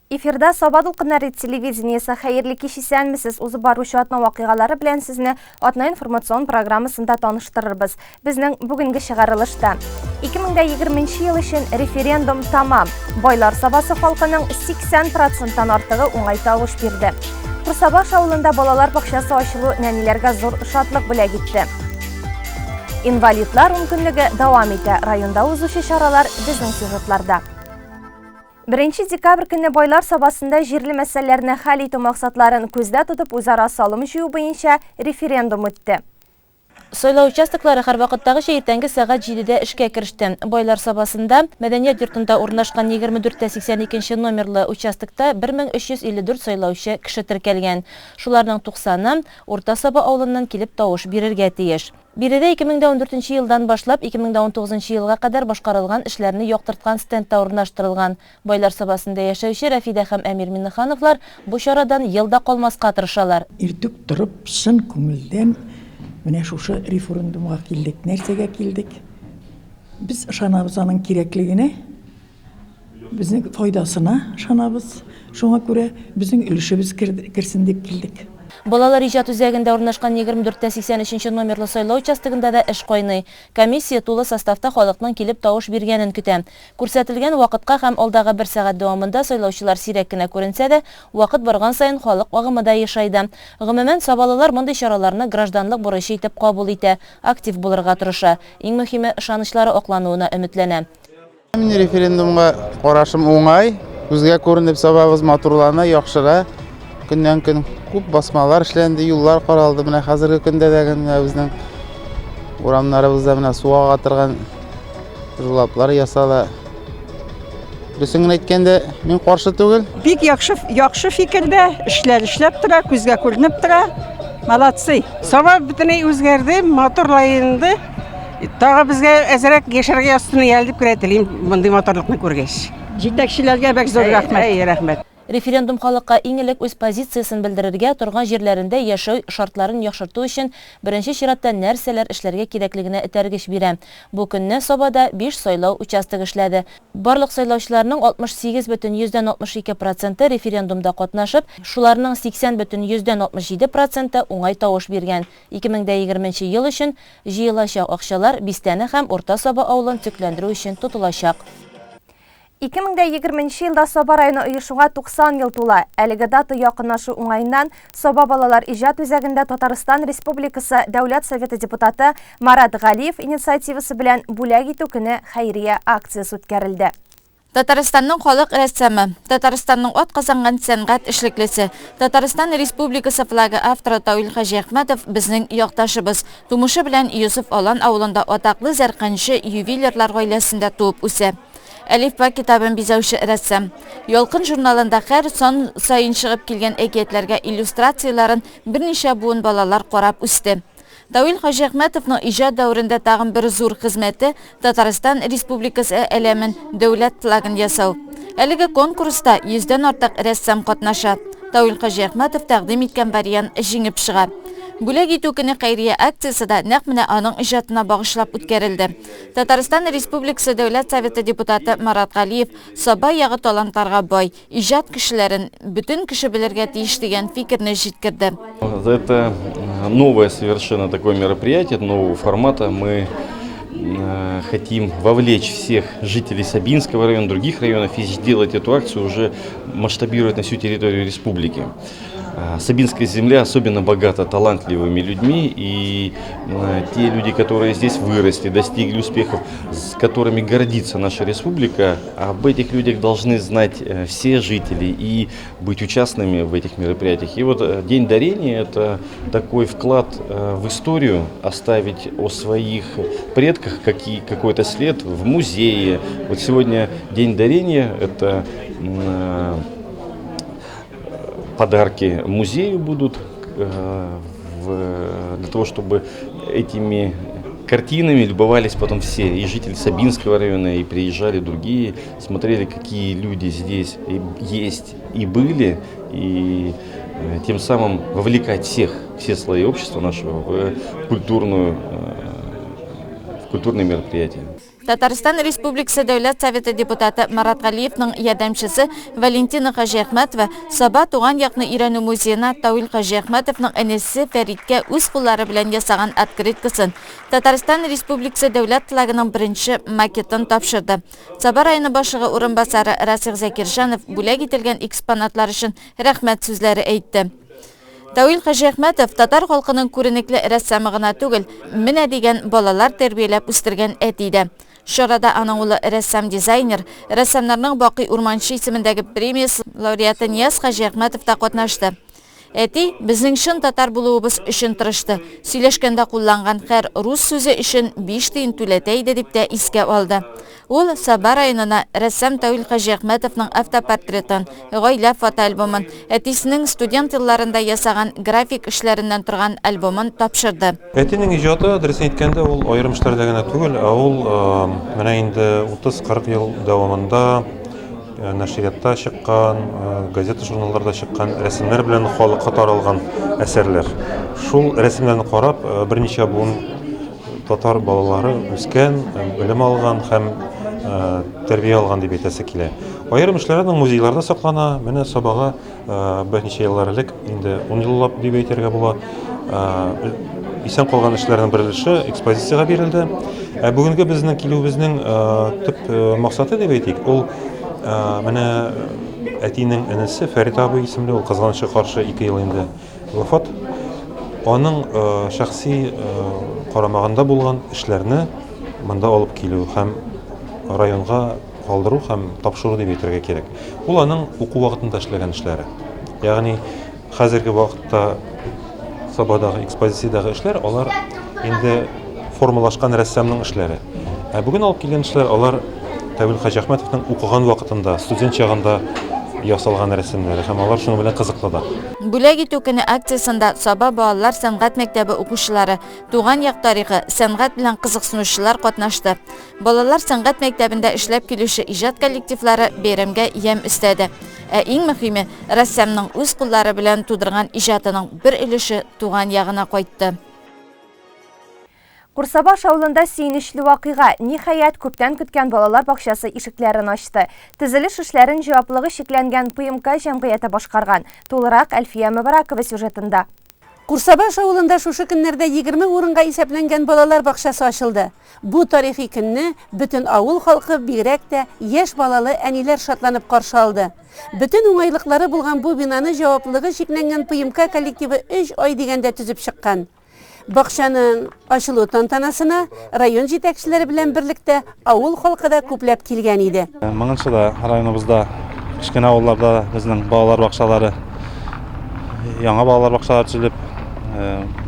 Эфирда Саба дулкыннары телевидениесе. Хәерле кич, исәнмесез. Узып баручы атна вакыйгалары белән сезне атна информацион программасында таныштырырбыз. Безнең бүгенге чыгарылышта 2020 ел өчен референдум тамам. Байлар Сабасы халкының 80 проценттан артыгы уңай тавыш бирде. Курсабаш авылында балалар бакчасы ачылу нәниләргә зур шатлык бүләк итте. Инвалидлар ункөнлеге дәвам итә. Районда узучы чаралар безнең сюжетларда. Беренче декабрь көнне Байлар Сабасында җирле мәсьәләләрне хәл итү максатларын күздә тотып үзара салым җыю буенча референдум үтте. Сайлау участоклары һәрвакыттагыча иртәнге сәгать җидедә эшкә кереште. Байлар Сабасында, Мәдәният йортында урнашкан 24 тә 82 нче номерлы участокта 1354 сайлаучы кеше теркәлгән. Шуларның 90-ы Урта Саба авылыннан килеп тавыш бирергә тиеш. Биредә 2014 нче елдан башлап 2019 нчы елга кадәр башкарылган эшләрне яктырткан стенд та урнаштырылган. Байлар Сабасында яшәүче Рәфидә һәм Әмир Миннехановлар бу чарадан ел да калмаска тырышалар. Иртүк торып, чын күңелдән менә шушы референдумга килдек. Нәрсәгә килдек? Без ышанабыз аның кирәклегенә. Безнең файдасына ышанабыз. Шуңа күрә безнең өлешебез керсен дип килдек. Балалар иҗат үзәгендә урнашкан 24 тә 83 нче номерлы сайлау участогында да эш кайный. Комиссия тулы составта халыкның килеп тавыш биргәнен көтә. Күрсәтелгән вакытка һәм алдагы бер сәгать дәвамында сайлаучылар сирәк кенә күренсә дә, вакыт барган саен халык агымы да ешайды. Гомумән, сабалылар мондый чараларны гражданлык бурычы итеп кабул итә, актив булырга тырыша. Иң мөһиме, ышанычлары аклануына өметләнә. Мин референдумга карашым уңай. Күзгә күренеп Сабабыз матурлана, яхшыра. Көннән-көн күп басмалар эшләнде, юллар каралды. Менә хәзерге көндә дә менә безнең урамнарыбызда менә су ага торган жулаплар ясала. Дөресен генә әйткәндә, мин каршы түгел. Бик яхшы, яхшы фикердә, эшләр эшләп тора, күзгә күренеп тора. Молодцы. Саба бөтенләй үзгәрде, матурланды. Тагы безгә әзрәк яшәргә язсын әле дип кенә телим мондый матурлыкны күргәч. Җитәкчеләргә бик зур рәхмәт. Әй, рәхмәт. Референдум халыкка иң элек үз позициясен белдерергә, торган җирләрендә яшәү шартларын яхшырту өчен беренче чиратта нәрсәләр эшләргә кирәклегенә этәргеч бирә. Бу көнне Сабада биш сайлау участогы эшләде. Барлык сайлаучыларның 68,62 проценты референдумда катнашып, шуларның 80,67 проценты уңай тавыш биргән. 2020 нче ел өчен Җыелачак акчалар бистәне һәм Урта Саба авылын төзекләндерү өчен тотылачак. 2020 нче елда Саба районы оешуга 90 ел тула. Әлеге дата якынлашу уңаеннан Саба балалар иҗат үзәгендә Татарстан Республикасы Дәүләт Советы депутаты Марат Галиев инициативасы белән Бүләк итү көне хәйрия акциясе үткәрелде. Татарстанның халык рәссамы, Татарстанның атказанган сәнгать эшлеклесе, Татарстан Республикасы флагы авторы Тауил Хаҗиәхмәтов безнең якташыбыз. Тумышы белән Йосыф Алан авылында атаклы зәркәнче ювелирлар гаиләсендә туып үсә. Әлифба китабын бизәүче рәссам. Ялкын журналында һәр сан саен чыгып килгән әкиятләргә иллюстрацияләрен берничә буын балалар карап үсте. Давил Хаҗиәхмәтовның иҗат дәверендә тагын бер зур хезмәте, Татарстан Республикасы әләмен, дәүләт флагын ясау. Әлеге конкурста йөздән артык рәссам катнаша. Давил Хаҗиәхмәтов тәкъдим иткән вариант җиңеп чыга. Бүләк итү көне хәйрия акциясе дә нәкъ менә аның иҗатына багышлап үткәрелде. Татарстан Республикасы Дәүләт Советы депутаты Марат Галиев Саба ягы талантларга бай, Иҗат кешеләрен бөтен кеше белергә тиеш дигән фикерне җиткерде. Это новое совершенно такое мероприятие, нового формата. Мы э, хотим вовлечь всех жителей Сабинского района, других районов и сделать эту акцию уже масштабировать на всю территорию республики. Э, Сабинская земля особенно богата талантливыми людьми, и э, те люди, которые здесь выросли, достигли успехов, с которыми гордится наша республика, об этих людях должны знать э, все жители и быть участными в этих мероприятиях. И вот День дарения – это такой вклад в историю, оставить о своих предках какой-то след в музее. Вот сегодня День дарения – это подарки музею будут э, для того, чтобы этими картинами любовались потом все, и жители Сабинского района, и приезжали другие, смотрели, какие люди здесь есть и были, и э, тем самым вовлекать всех, все слои общества нашего в культурную, э, в культурные мероприятия. Татарстан Республикасы Дәүләт Советы депутаты Марат Галиевның ярдәмчесе Валентина Хаҗиәхмәтова Саба туган якны өйрәнү музеена Тауил Хаҗиәхмәтовның энесе Фәриткә үз куллары белән ясаган открыткасын, Татарстан Республикасы Дәүләт флагының беренче макетын тапшырды. Саба районы башлыгы урынбасары Расих Закирҗанов бүләк ителгән экспонатлар өчен рәхмәт сүзләре әйтте. Тәвил Хаҗиәхмәтов татар халкының күренекле рәссамы гына түгел, менә дигән балалар тәрбияләп үстергән әти дә. Чарада аның улы рәссам-дизайнер, рәссамнарның Бакый Урманчы исемендәге премиясе лауреаты Нияз Хаҗиәхмәтов та катнашты. Әти безнең чын татар булуыбыз өчен тырышты. Сөйләшкәндә кулланган һәр рус сүзе өчен биш тиен түләтә иде, дип тә искә алды. Ул Саба районына рәссам Тәвил Хаҗиәхмәтовның автопортретын, гаилә фотоальбомын, әтисенең студент елларында ясаган график эшләреннән торган альбомын тапшырды. Әтинең иҗаты, дөресен әйткәндә, ул аерым эшләрдә генә түгел, ә ул менә инде 30-40 ел дәвамында нәшриятта чыккан, газета-журналларда чыккан рәсемнәр белән халыкка таралган әсәрләр. Шул рәсемнәрне карап, берничә буын татар балалары үскән, белем алган һәм тәрбия алган дип әйтәсе килә. Аерым эшләр аның музейларда саклана. Менә Сабага берничә еллар элек, инде 10 еллап дип әйтергә була, исән калган эшләрнең бер өлеше экспозициягә бирелде. Ә бүгенге безнең килүебезнең төп максаты дип әйтик, ул менә әтинең энесе Фәрит абый исемле, ул кызганычка каршы 2 ел инде Вафат. Аның шәхси карамагында булган эшләрне монда алып килү һәм районга калдыру һәм тапшыру дип әйтергә кирәк. Ул аның уку вакытында эшләгән эшләре. Ягъни хәзерге вакытта Сабадагы экспозициядәге эшләр алар инде формалашкан рәссамның эшләре. Ә бүген алып килгән эшләр алар Тәвил Хаҗиәхмәтовның укыган вакытында, студент чагында ясалган рәсемнәре һәм алар шуның белән кызыклы да. Бүләк итү көне акциясендә Саба балалар сәнгать мәктәбе укучылары, туган як тарихы, сәнгать белән кызыксынучылар катнашты. Балалар сәнгать мәктәбендә эшләп килүче иҗат коллективлары бәйрәмгә ямь өстәде. Ә иң мөһиме, рәссамның үз куллары белән тудырган иҗатының бер өлеше туган ягына кайтты. Курсабаш авылында сөенечле вакыйга, ниһаять, күптән көткән балалар бакчасы ишекләрен ачты. Төзелеш эшләрен җаваплылыгы чикләнгән ПМК җәмгыяте башкарган. Тулырак Әлфия Мөбаракова сюжетында. Курсабаш авылында шушы көннәрдә 20 урынга исәпләнгән балалар бакчасы ачылды. Бу тарихи көнне бөтен авыл халкы, бигрәк тә яшь балалы әниләр шатланып каршы алды. Бөтен уңайлыклары булган бу бинаны җаваплылыгы чикләнгән ПМК коллективы өч ай дигәндә төзеп чыккан. Бакчаның ачылу тантанасына район җитәкчеләре белән берлектә авыл халкы да күпләп килгән иде. Моңынчы да районыбызда кечкенә авылларда безнең балалар бакчалары, яңа балалар бакчалары төзелеп,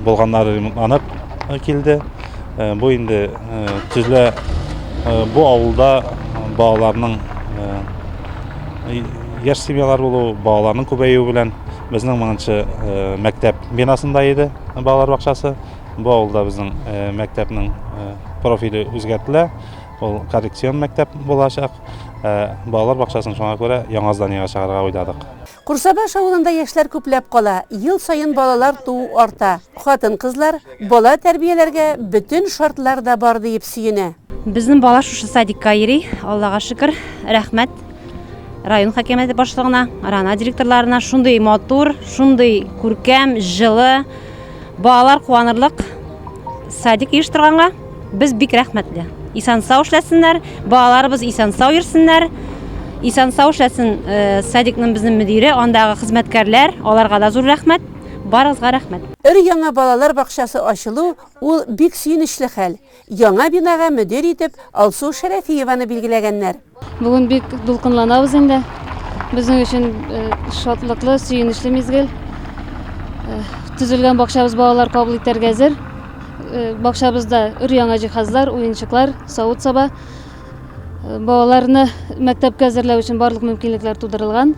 булганнары ремонтланып килде. Бу инде төзелә бу авылда балаларның яшь семьялар булу, балаларның күбәюе белән безнең моңынчы мәктәп бинасында иде балалар бакчасы. Бу авылда безнең мәктәпнең профиле үзгәртелә. Ул коррекцион мәктәп булачак. Балалар бакчасын шуңа күрә яңа зданиегә чыгарырга уйладык. Курсабаш авылында яшьләр күпләп кала, ел саен балалар туу арта. Хатын-кызлар бала тәрбияләргә бөтен шартлар да бар диеп сөенә. Безнең бала шушы садикка йөри, Аллага шөкер, рәхмәт район хакимияте башлыгына, рана директорларына шундый матур, шундый күркәм, җылы, балалар куанырлык садик оештырганга без бик рәхмәтле. Исән-сау эшләсеннәр, балаларыбыз исән-сау йөрсеннәр. Исән-сау эшләсен э, садикның безнең мөдире, андагы хезмәткәрләр, аларга да зур рәхмәт. Барыгызга рәхмәт. Өр-яңа балалар бакчасы ачылу ул бик сөенечле хәл. Яңа бинага мөдир итеп Алсу Шәрәфиеваны билгеләгәннәр. Бүген бик дулкынланабыз инде. Безнең өчен э, шатлыклы, сөенечле мизгел. Э, төзелгән бакчабыз балалар кабул итәргә әзер. Э, бакчабызда өр-яңа җиһазлар, уенчыклар, савыт-саба. Балаларны мәктәпкә әзерләү өчен барлык мөмкинлекләр тудырылган.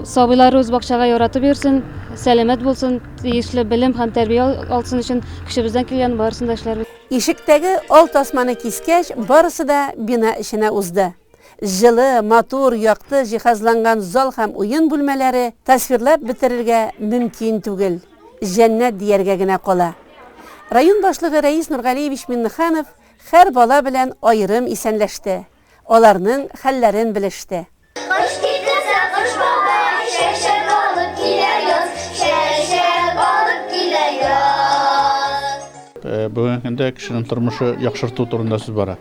Сабыйларыбыз бакчага яратып йөрсен, сәламәт булсын, тиешле белем һәм тәрбия алсын өчен көчебездән килгән барысын да эшләрбез. Ишектәге ал тасманы кискәч, барысы да бина эченә узды. Җылы, матур, якты җиһазланган зал һәм уен бүлмәләре тасвирлап бетерергә мөмкин түгел. Җәннәт дияргә генә кала. Район башлыгы Рәис Нургалиевич Миннеханов. һәр бала белән аерым исәнләште, аларның хәлләрен белеште. Кыш килсә, Кыш бабай, чәчәк алып килә яз, чәчәк алып килә яз. Бүгенге көндә кешенең тормышы яхшырту турында сүз бара.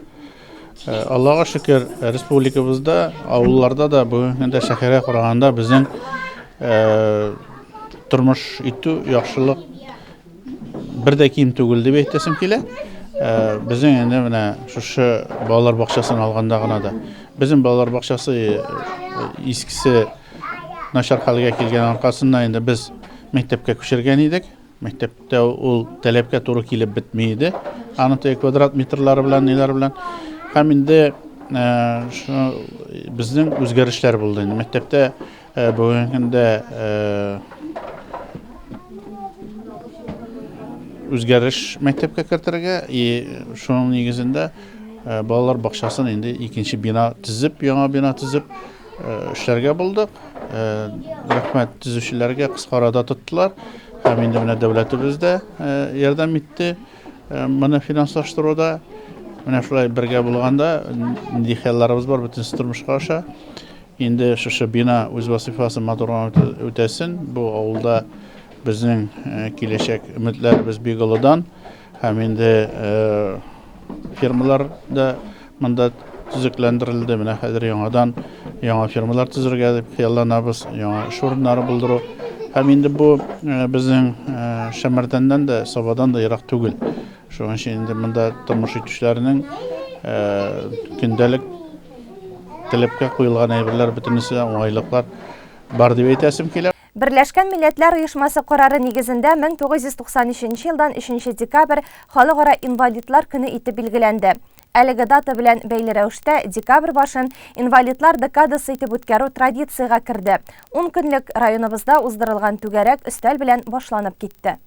Аллага шөкер, республикабызда, авылларда да бүгенге көндә шәһәргә караганда безнең тормыш итү яхшылык бер дә ким түгел дип әйтәсем килә. Безнең инде менә шушы балалар бакчасын алганда гына да безнең балалар бакчасы искесе начар хәлгә килгән аркасында инде без мәктәпкә күчергән идек. Мәктәптә ул таләпкә туры килеп бетми иде. Аның теге квадрат метрлары белән, ниләр белән. Һәм инде безнең үзгәрешләр булды инде. Мәктәптә бүгенге көндә үзгәреш мәктәпкә кертергә и шуның нигезендә балалар бакчасын инде икенче бина төзеп, яңа бина төзеп эшләргә булдык. Рәхмәт төзүчеләргә, кыска арада тоттылар. Һәм инде менә дәүләтебез дә ярдәм итте моны финанслаштыруда. Менә шулай бергә булганда нинди хыялларыбыз бар, бөтенесе тормышка аша. Инде шушы бина үз вазыйфасын матур гына үтәсен. Бу авылда безнең киләчәк өметләребез бик олыдан. Һәм инде фермалар да Монда төзекләндерелде. Менә хәзер яңадан яңа фермалар төзергә дип хыялланабыз, яңа эш урыннары булдыру. Һәм инде бу э, безнең э, Шәмәрдәннән дә, Сабадан да ерак түгел. Шуның өчен инде монда тормыш итүчеләрнең э, көндәлек таләпкә куелган әйберләр бөтенесе уңайлыклар бар дип әйтәсем килә. Берләшкән Милләтләр Оешмасы карары нигезендә 1993 елдан 3 декабрь Халыкара инвалидлар көне итеп билгеләнде. Әлеге дата белән бәйле рәвештә декабрь башын инвалидлар декадасы итеп үткәрү традициягә керде. Ун көнлек районыбызда уздырылган түгәрәк өстәл белән башланып китте.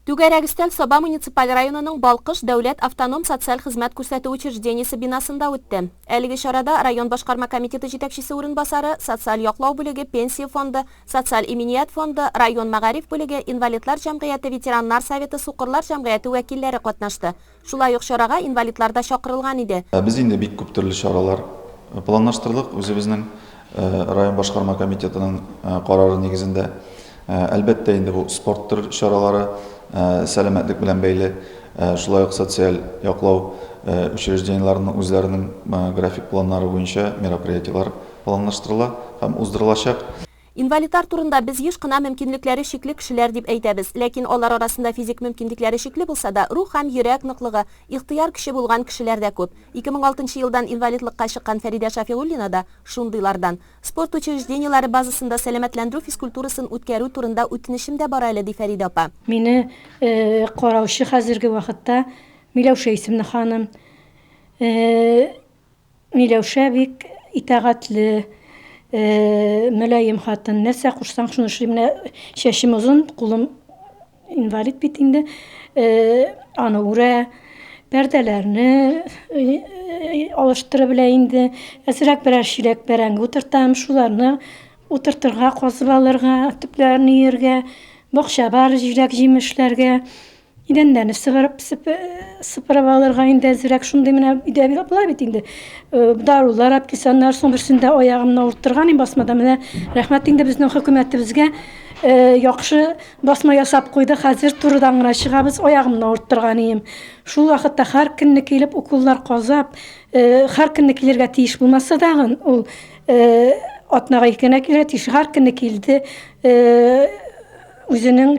Түгәрәк өстәл Саба муниципаль районының Балкыш дәүләт автоном социаль хезмәт күрсәтү учреждениесе бинасында үтте. Әлеге чарада район башкарма комитеты җитәкчесе урынбасары, социаль яклау бүлеге, пенсия фонды, социаль иминият фонды, район мәгариф бүлеге, инвалидлар җәмгыяте, ветераннар советы, сукырлар җәмгыяте вәкилләре катнашты. Шулай ук чарага инвалидлар да чакырылган иде. Без инде бик күп төрле чаралар планлаштырдык үзебезнең район башкарма комитетының карары нигезендә. Әлбәттә инде бу спорт төр чаралары, сәламәтлек белән бәйле, шулай ук социаль яклау учреждениеләренең үзләренең график планнары буенча мероприятиеләр планлаштырыла һәм уздырылачак. Инвалидлар турында без еш кына мөмкинлекләре чикле кешеләр дип әйтәбез. Ләкин алар арасында физик мөмкинлекләре чикле булса да, рух һәм йөрәк ныклыгы, ихтыяр көче булган кешеләр дә күп. 2006 нчы елдан инвалидлыкка чыккан Фәридә Шафигуллина да шундыйлардан. Спорт учреждениеләре базасында сәламәтләндерү физкультурасын үткәрү турында үтенечем дә бар әле, ди Фәридә апа. Мине караучы хәзерге вакытта Миләүшә исемле ханым. Миләүшә бик итагатьле, мөлаем хатын. Нәрсә кушсаң, шуны эшли. Менә чәчем озын, кулым инвалид бит инде. Аны үрә, пәрдәләрне алыштырып белә инде. Әзрәк берәр чиләк бәрәңге утыртам, шуларны утыртырга, казып алырга, төпләрен өяргә, бакча бар, җиләк-җимешләргә. Идәннәрне сыгырып, сыпырып алырга инде әзрәк шундый менә өйдә була бит инде. Дарулар алып килсә, аннары соң берсендә аягымны авырттырган инде басмада. Менә рәхмәт инде безнең хөкүмәтебезгә яхшы басма ясап куйды. Хәзер турыдан гына чыгабыз, аягымны авырттырган ием. Шул вакытта һәр көнне килеп уколлар казап, һәр көнне килергә тиеш булмаса дагын, ул атнага ике генә килергә тиеш. Һәр көнне килде. Үзенең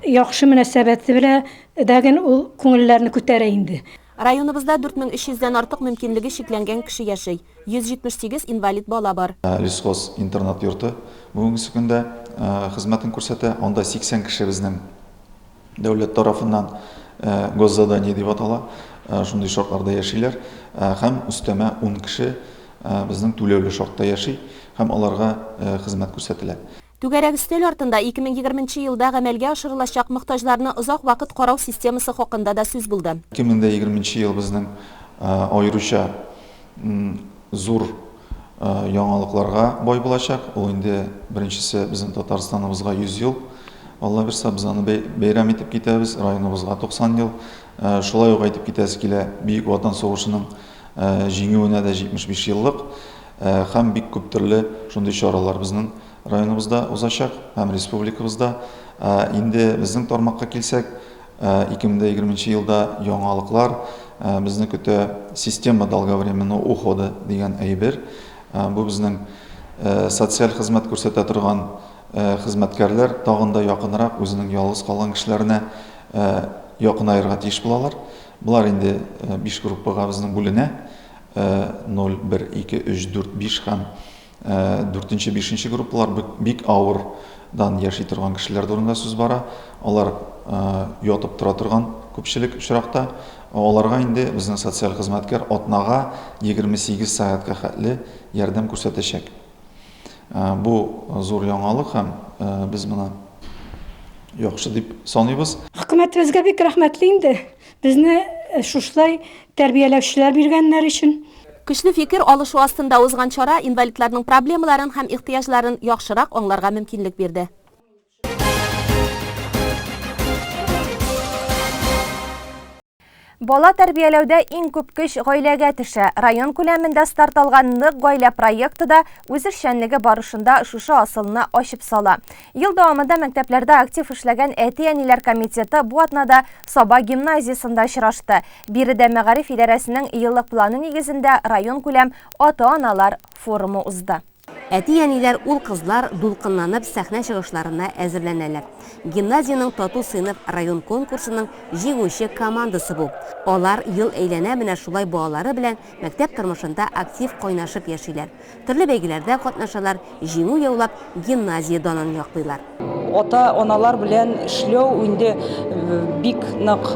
яхшы мөнәсәбәте белә дәген ул күңелләрне күтәрә инде. Районыбызда 4300 дән артык мөмкинлеге чикләнгән кеше яши. 178 инвалид бала бар. Лесхоз интернат йорты бүгенгесе көндә хезмәтен күрсәтә. Анда 80 кеше безнең дәүләт тарафыннан госзадание дип атала, шундый шартларда яшиләр. Һәм өстәмә 10 кеше безнең түләүле шартта яши һәм аларга хезмәт күрсәтелә. Түгәрәк өстәл артында 2020 нче елда гамәлгә ашырылачак мохтаҗларны озак вакыт карау системасы хакында да сүз булды. 2020 нче ел безнең аеруча зур яңалыкларга бай булачак. Ул инде, беренчесе, безнең Татарстаныбызга 100 ел. Алла бирса, без аны бәйрәм итеп китәбез, районыбызга 90 ел. Шулай ук әйтеп китәсе килә, Бөек Ватан сугышының җиңүенә дә 75 еллык һәм бик күп төрле шундый чаралар безнең районыбызда узачак һәм республикабызда. Инде безнең тармакка килсәк, 2020 елда яңалыклар безне көтә, система долговременного ухода дигән әйбер. Бу безнең социаль хезмәт күрсәтә торган хезмәткәрләр тагын да якынрак үзенең ялгыз калган кешеләренә якынаерга тиеш булалар. Болар инде 5 группага безнең бүленә. 0, 1, 2, 3, 4, 5 һәм дүртенче, бишенче группалар бик авырдан яши торган кешеләр турында сүз бара. Алар ятып тора торган күпчелек очракта. Аларга инде безнең социаль хезмәткәр атнага 28 сәгатькә хәтле ярдәм күрсәтәчәк. Бу зур яңалык һәм без моны яхшы дип саныйбыз. Хөкүмәтебезгә бик рәхмәтле инде, безне шушылай тәрбияләүчеләр биргәннәр өчен. Көчле фикер алышу астында узган чара инвалидларның проблемаларын һәм ихтыяҗларын яхшырак аңларга мөмкинлек бирде. Бала тәрбияләүдә иң күп көч гаиләгә төшә. Район күләмендә старт алган Нык гаилә проекты да үз эшчәнлеге барышында шушы асылны ачып сала. Ел дәвамында мәктәпләрдә актив эшләгән әти-әниләр комитеты бу атнада Саба гимназиясендә очрашты. Биредә мәгариф идарәсенең еллык планы нигезендә районкүләм ата-аналар форумы узды. Әти-әниләр, ул-кызлар дулкынланып сәхнә чыгышларына әзерләнәләр. Гимназиянең Тату сыйныф район конкурсының җиңүче командасы бу. Алар ел әйләнә менә шулай балалары белән мәктәп тормышында актив кайнашып яшиләр. Төрле бәйгеләрдә катнашалар, җиңү яулап, гимназия данын яклыйлар. Ата-аналар белән эшләү инде бик нык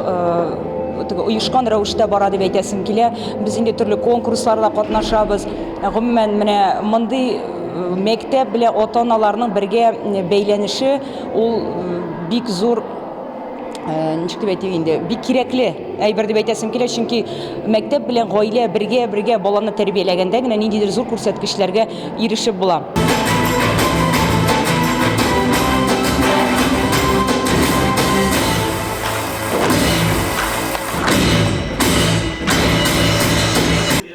теге оешкан рәвештә бара дип әйтәсем килә. Без инде төрле конкурсларда катнашабыз. Гомумән, менә мондый мәктәп белән ата-аналарның бергә бәйләнеше ул бик зур ничек дип әйтик инде, бик кирәкле әйбер дип әйтәсем килә, чөнки мәктәп белән гаилә бергә-бергә баланы тәрбияләгәндә генә ниндидер зур күрсәткечләргә ирешеп була.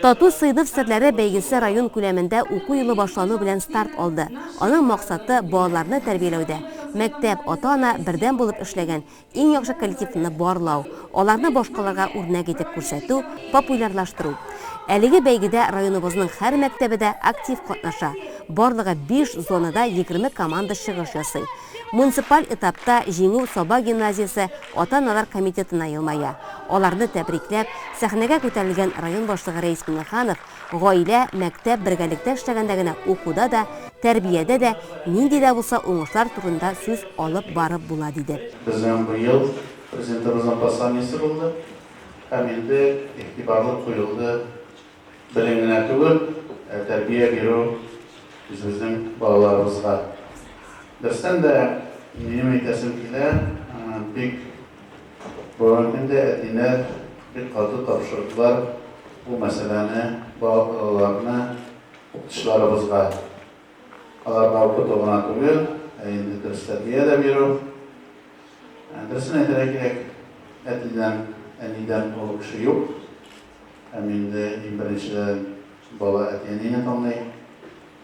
Тату сыйныф серләре бәйгесе район күләмендә уку елы башлану белән старт алды. Аның максаты, балаларны тәрбияләүдә мәктәп, ата-ана бердәм булып эшләгән иң яхшы коллективны барлау, аларны башкаларга үрнәк итеп күрсәтү, популярлаштыру. Әлеге бәйгедә районыбызның һәр мәктәбе дә актив катнаша. Барлыгы биш зонада 20 команда чыгыш ясый. Муниципаль этапта җиңү Саба гимназиясе ата-аналар комитетына елмая. Аларны тәбрикләп, сәхнәгә күтәрелгән район башлыгы Рәис Миңнеханов Гаилә, мәктәп бергәлектә эшләгәндә генә укуда да, тәрбиядә дә нинди дә булса уңышлар турында сүз алып барып була, диде. Безнең быел Президентыбызның посланиесе булды һәм инде игътибарлы куелды белем генә түгел, ә тәрбия бирү үзебезнең балаларыбызга. Дөрестән дә, минем әйтәсем килә, бик Бүгенге көндә әтиләр бик каты тапшырдылар бу мәсьәләне балаларны укытучыларыбызга. Аларга укыту гына түгел, ә инде дөрес тәрбия дә бирү. Дөресен әйтергә кирәк, әтидән, әнидән олы кеше юк. Һәм инде иң беренчедән бала әти-әнине тыңлый.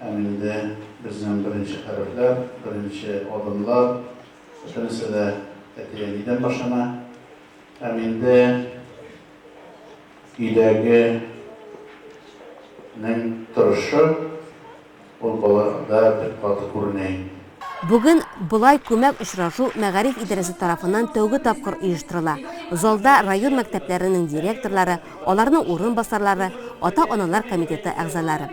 Һәм инде безнең беренче хәрефләр, беренче адымнар Бөтенесе дә әти-әнидән башлана. Һәм инде өйдәге нең торышы ул балада бик каты күренә инде. Бүген болай күмәк очрашу мәгариф идарәсе тарафыннан тәүге тапкыр оештырыла. Залда район мәктәпләренең директорлары, аларның урынбасарлары, ата-аналар комитеты әгъзалары.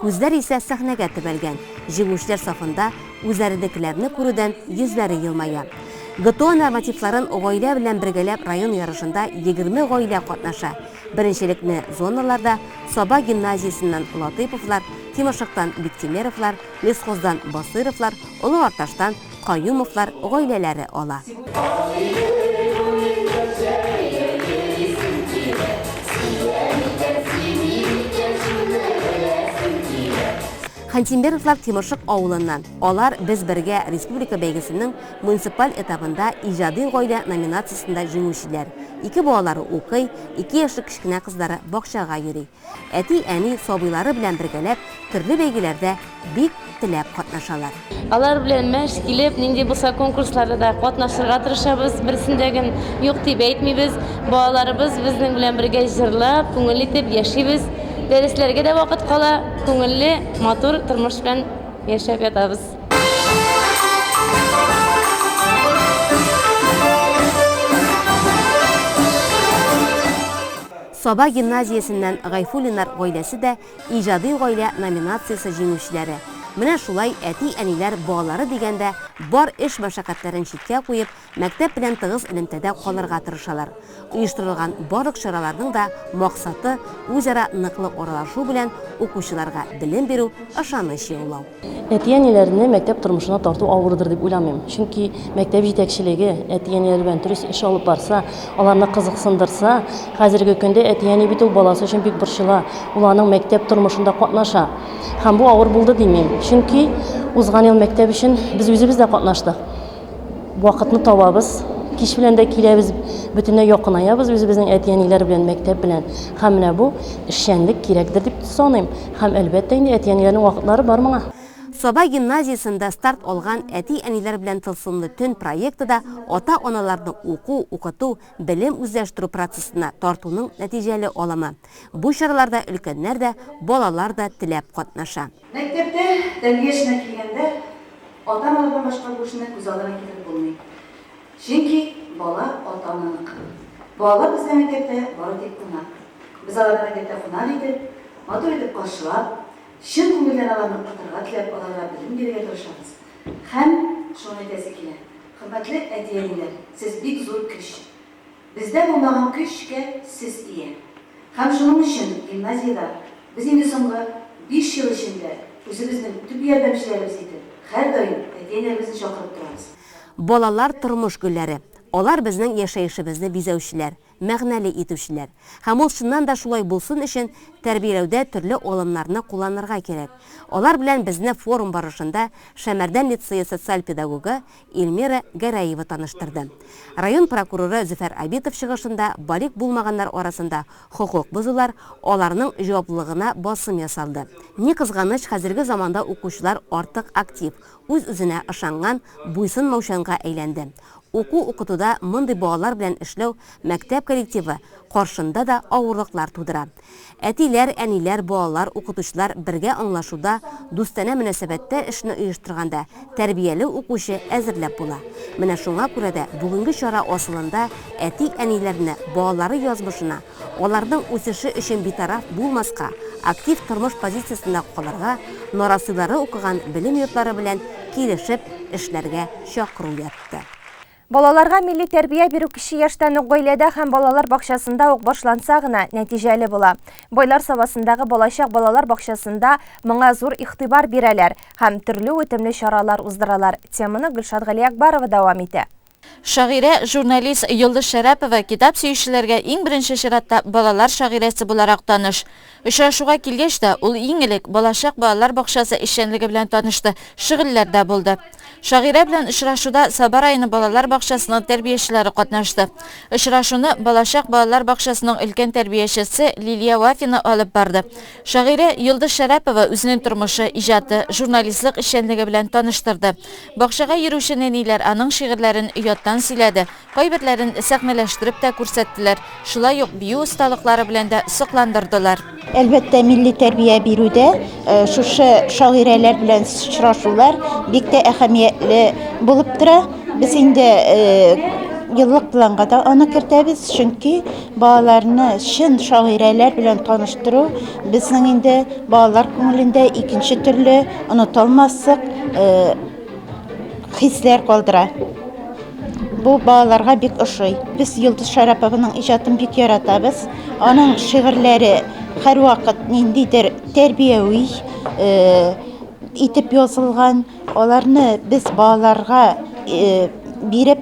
Күзләр исә сәхнәгә төбәлгән. Җиңүчеләр сафында үзләренекеләрне күрүдән йөзләре елмая. ГТО нормативларын гаилә белән бергәләп район ярышында 20 гаилә катнаша. Беренчелекне зоналарда Саба гимназиясеннән Латыйповлар, Тимершыктан Биктимеровлар, Лесхоздан Басыйровлар, Олы Арташтан Каюмовлар гаиләләре ала. Хантимберовлар Тимершык авылыннан. Алар Без бергә республика бәйгесенең муниципаль этабында Иҗади гаилә номинациясендә җиңүчеләр. Ике балалары укый, ике яшьлек кечкенә кызлары бакчага йөри. Әти-әни сабыйлары белән бергәләп төрле бәйгеләрдә бик теләп катнашалар. Алар белән мәш килеп, нинди булса конкурсларда да катнашырга тырышабыз, берсендә ген юк дип әйтмибез. Балаларыбыз безнең белән бергә җырлап, күңел итеп яшибез. Дәресләргә дә вакыт кала, күңелле, матур тормыш белән яшәп ятабыз. Саба гимназиясеннән Гайфуллиннар гаиләсе дә Иҗади гаилә номинациясе җиңүчеләре. Менә шулай әти-әниләр балалары дигәндә бар эш-мәшәкатьләрен читкә куеп, мәктәп белән тыгыз элемтәдә калырга тырышалар. Оештырылган барлык чараларның да максаты, үзара ныклы аралашу белән укучыларга белем бирү, ышаныч яулау. Әти-әниләрне мәктәп тормышына тарту авырдыр дип уйламыйм. Чөнки мәктәп җитәкчелеге әти-әниләр белән дөрес эш алып барса, аларны кызыксындырса, хәзерге көндә әти-әни бит ул баласы өчен бик борчыла, ул аның мәктәп тормышында катнаша. Һәм бу авыр булды димим. Чөнки узган ел мәктәп өчен без үзебез дә катнаштык. Вакытны табабыз, кич белән дә киләбез, бөтенләй якынаябыз үзебезнең әти-әниләр белән, мәктәп белән. Һәм менә бу эшчәнлек кирәкдер дип саныйм. Һәм, әлбәттә инде, әти-әниләрнең вакытлары бар моңа. Саба гимназиясендә старт алган Әти-әниләр белән тылсымлы төн проекты да ата-аналарны уку, укыту, белем үзләштерү процессына тартуның нәтиҗәле алымы. Бу чараларда өлкәннәр дә, балалар да теләп катнаша. Мәктәптә тәрбия эшенә килгәндә, ата-аналардан башка бу эшне күз алдына китереп булмый. Чөнки бала ата-ананыкы. Балалар бездә мәктәптә бары тик кунак. Без аларны мәктәптә кунак итеп, матур итеп каршылап, чын күңелдән аларны укытырга теләп, аларга белем бирергә тырышабыз. Һәм шуны әйтәсе килә, хөрмәтле әти-әниләр, сез бик зур көч. Бездә булмаган көчкә сез ия. Һәм шуның өчен гимназиядә без инде соңгы биш ел эчендә үзебезнең төп ярдәмчеләребез итеп һәрдаим әти-әниләребезне чакырып торабыз. Балалар, тормыш гөлләре. Алар безнең яшәешебезне бизәүчеләр, мәгънәле итүчеләр. Һәм ул чыннан да шулай булсын өчен тәрбияләүдә төрле алымнарны кулланырга кирәк. Алар белән безне форум барышында Шәмәрдән лицее социаль педагогы Эльмира Гәрәева таныштырды. Район прокуроры Зөфәр Абитов чыгышында балигъ булмаганнар арасында хокук бозулар, аларның җаваплылыгына басым ясалды. Ни кызганыч, хәзерге заманда укучылар артык актив, үз-үзенә ышанган, буйсынмаучанга әйләнде. Уку-укытуда мондый балалар белән эшләү мәктәп коллективы каршында да авырлыклар тудыра. Әтиләр, әниләр, балалар, укытучылар бергә аңлашуда, дустанә мөнәсәбәттә эшне оештырганда тәрбияле укучы әзерләп була. Менә шуңа күрә дә бүгенге чара асылында әти-әниләрне балалары язмышына, аларның үсеше өчен битараф булмаска, актив тормыш позициясендә калырга, нарасыйлары укыган белем йортлары белән килешеп эшләргә чакыру ятты. Балаларга милли тәрбия бирү кече яшьтән үк гаиләдә һәм балалар бакчасында ук башланса гына нәтиҗәле була. Байлар Сабасындагы Балачак балалар бакчасында моңа зур игътибар бирәләр һәм төрле үтемле чаралар уздыралар. Теманы Гөлшат Галиәкбарова дәвам итә. Шагыйрә, журналист Йолдыз Шәрәпова китап сөючеләргә иң беренче чиратта балалар шагыйрәсе буларак таныш. Очрашуга килгәч тә, ул иң элек Балачак балалар бакчасы эшчәнлеге белән танышты, шөгыльләрдә булды. Шагыйрә белән очрашуда Саба районы балалар бакчасының тәрбиячеләре катнашты. Очрашуны Балачак балалар бакчасының өлкән тәрбиячесе Лилия Вафина алып барды. Шагыйрә Йолдыз Шәрәпова үзенең тормышы, иҗаты, журналистлык эшчәнлеге белән таныштырды. Бакчага йөрүче нәниләр аның шигырьләрен яттан сөйләде, Кайберләрен сәхнәләштереп тә күрсәттеләр, шулай ук бию осталыклары белән дә сокландырдылар. Әлбәттә, милли тәрбия бирүдә шушы шагыйрәләр белән очрашулар бик тә әһәмиятле булып тора. Без инде еллык планга да аны кертәбез, чөнки балаларны чын шагыйрәләр белән таныштыру безнең инде балалар күңелендә икенче төрле онытылмаслык хисләр калдыра. Бу балаларга бик ошый. Без Йолдыз Шәрәпованың иҗатын бик яратабыз. Аның шигырьләре һәрвакыт ниндидер тәрбияви э, итеп язылган. Аларны без балаларга э, биреп,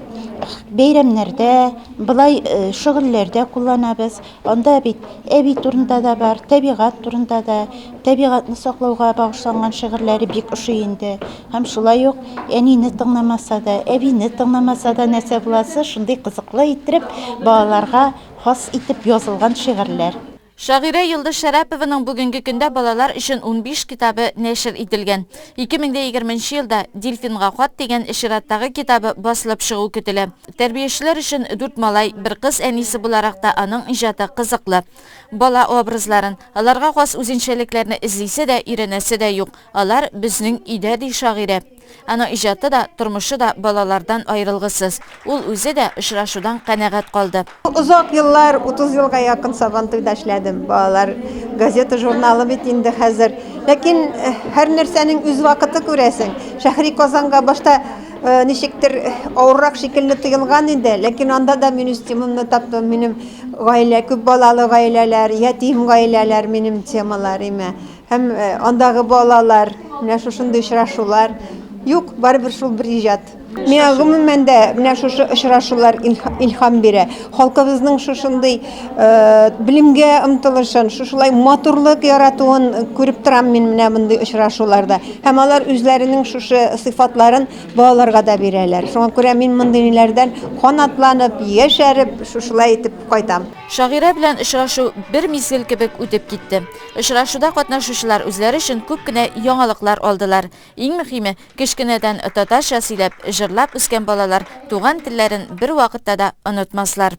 Бәйрәмнәрдә, болай шөгыльләрдә кулланабыз. Анда бит әби турында да бар, табигать турында да, табигатьне саклауга багышланган шигырьләре бик ошый инде. Һәм шулай ук әнине тыңламаса да, әбине тыңламаса да нәрсә буласы, шундый кызыклы иттереп, балаларга хас итеп язылган шигырьләр. Шагыйрә Йолдыз Шәрәпованың бүгенге көндә балалар өчен 15 китабы нәшер ителгән. 2020 нче елда Дельфинга хат дигән чираттагы китабы басылып чыгу көтелә. Тәрбиячеләр өчен дүрт малай, бер кыз әнисе буларак та аның иҗаты кызыклы. Бала образларын, аларга хас үзенчәлекләрне эзлисе дә, өйрәнәсе дә юк. Алар безнең өйдә, ди шагыйрә. Аның иҗаты да, тормышы да балалардан аерылгысыз. Ул үзе дә очрашудан канәгать калды. Озак еллар, 30 елга якын Сабантуйда эшләдем. Балалар газета, журналы бит инде хәзер. Ләкин э, һәр нәрсәнең үз вакыты күрәсең. Шәһри Казанга башта э, ничектер авыррак шикелле тоелган иде, ләкин анда да мин үз темамны таптым. Минем гаилә, күп балалы гаиләләр, ятим гаиләләр минем темалар име. Һәм андагы балалар, менә шушындый очрашулар. Юк, барыбер шул бер иҗат. Миңа гомумән дә менә шушы очрашулар илһам бирә. Халкыбызның шушындый белемгә омтылышын, шушылай матурлык яратуын күреп торам мин менә мондый очрашуларда. Һәм алар үзләренең шушы сыйфатларын балаларга да бирәләр. Шуңа күрә мин мондый ниләрдән канатланып, яшәреп, шушылай итеп кайтам. Шагыйрә белән очрашу бер мизгел кебек үтеп китте. Очрашуда катнашучылар үзләре өчен күп кенә яңалыклар алдылар. Иң мөхиме, кечкенәдән татарча сөйләп, җырлап үскән балалар туган телләрен бервакытта да онытмаслар.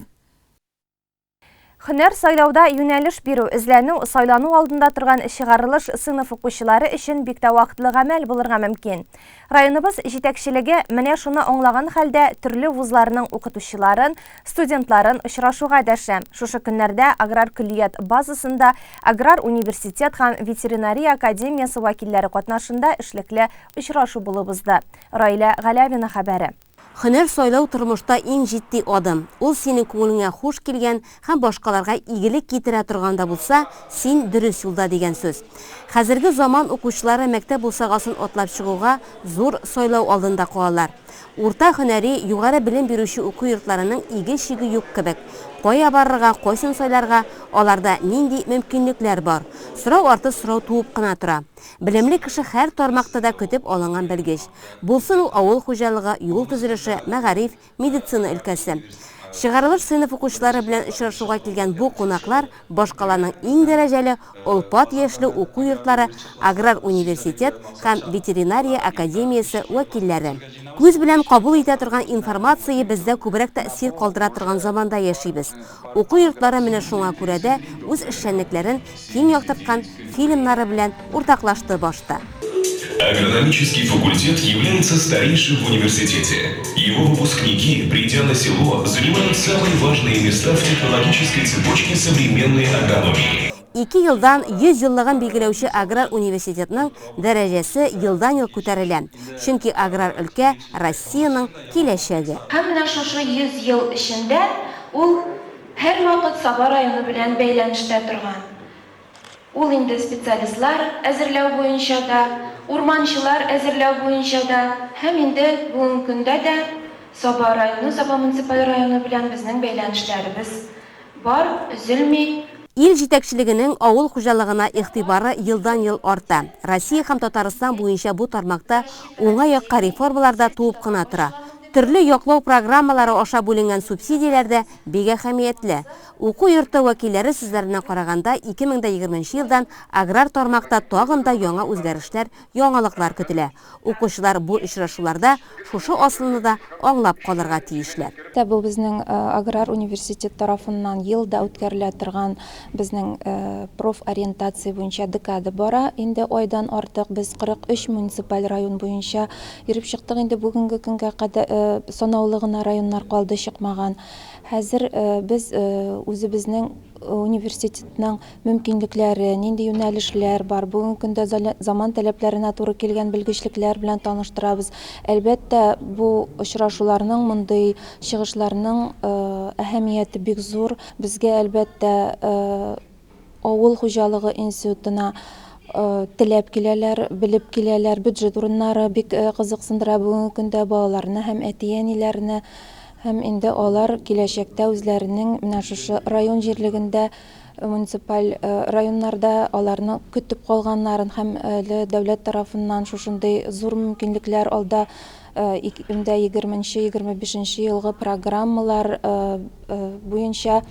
Һөнәр сайлауда юнәлеш бирү, эзләнү, сайлану алдында торган чыгарылыш сыйныф укучылары өчен бик тә вакытлы гамәл булырга мөмкин. Районыбыз җитәкчелеге менә шуны аңлаган хәлдә төрле вузларның укытучыларын, студентларын очрашуга дәшә. Шушы көннәрдә аграр көллият базасында Аграр университет һәм ветеринария академиясе вәкилләре катнашында эшлекле очрашу булып узды. Раилә Галәвина хәбәре. Һөнәр сайлау тормышта иң җитди адым. Ул синең күңелеңә хуш килгән һәм башкаларга игелек китерә торган да булса, син дөрес юлда дигән сүз. Хәзерге заман укучылары мәктәп бусагасын атлап чыгуга зур сайлау алдында калалар. Урта һөнәри, югары белем бирүче уку йортларының иге-чиге юк кебек. Кая барырга, кайсын сайларга, аларда нинди мөмкинлекләр бар? Сорау арты сорау туып кына тора. Белемле кеше һәр тармакта да көтеп алынган белгеч. Булсын ул авыл хуҗалыгы, юл төзелеше, мәгариф, медицина өлкәсе. Чыгарылыш сыйныф укучылары белән очрашуга килгән бу кунаклар башкаланың иң дәрәҗәле олпат яшьле уку йортлары Аграр университет һәм Ветеринария академиясе вәкилләре. Күз белән кабул итә торган информация бездә күбрәк тәэсир калдыра торган заманда яшибез. Уку йортлары менә шуңа күрә дә үз эшчәнлекләрен киң яктырткан фильмнары белән уртаклашты башта. Агрономический факультет является старейшим в университете. Его выпускники, придя на село, занимают самые важные места в технологической цепочке современной агрономии. Ике елдан 100 еллыгын билгеләүче аграр университетның дәрәҗәсе елдан-ел күтәрелә, чөнки аграр өлкә, Россиянең киләчәге. Һәм менә шушы 100 ел эчендә ул һәрвакыт Саба районы белән бәйләнештә торган. Ул инде специалистлар әзерләү буенча да, урманчылар әзерләү буенча да һәм инде бүгенге көндә дә Саба районы, Саба муниципаль районы белән безнең бәйләнешләребез бар, өзелми. Ил җитәкчелегенең авыл хуҗалыгына игътибары елдан-ел арта. Россия һәм Татарстан буенча бу тармакта уңай якка реформалар да туып кына тора. Төрле яклау программалары аша бүленгән субсидияләр дә бик әһәмиятле. Уку йорты вәкилләре сүзләренә караганда, 2020 нче елдан аграр тармакта тагын да яңа үзгәрешләр, яңалыклар көтелә. Укучылар бу очрашуларда шушы асылны да аңлап калырга тиешләр. Бу безнең аграр университет тарафыннан ел да үткәрелә торган безнең профориентация буенча декада бара. Инде айдан артык без 43 муниципаль район буенча йөреп чыктык инде бүгенге көнгә кадәр санаулы гына районнар калды чыкмаган. Хәзер без үзебезнең университетның мөмкинлекләре, нинди юнәлешләр бар, бүгенге көндә заман таләпләренә туры килгән белгечлекләр белән таныштырабыз. Әлбәттә, бу очрашуларның, мондый чыгышларның әһәмияте бик зур. Безгә, әлбәттә, Авыл хуҗалыгы институтына теләп киләләр, белеп киләләр. Бюджет урыннары бик кызыксындыра бүгенге көндә балаларны һәм әти-әниләрне. Һәм инде алар киләчәктә үзләренең менә шушы район җирлегендә, муниципаль районнарда аларны көтеп калганнарын һәм әле дәүләт тарафыннан шушындый зур мөмкинлекләр алда 2020 нче, 25 нче елгы программалар буенча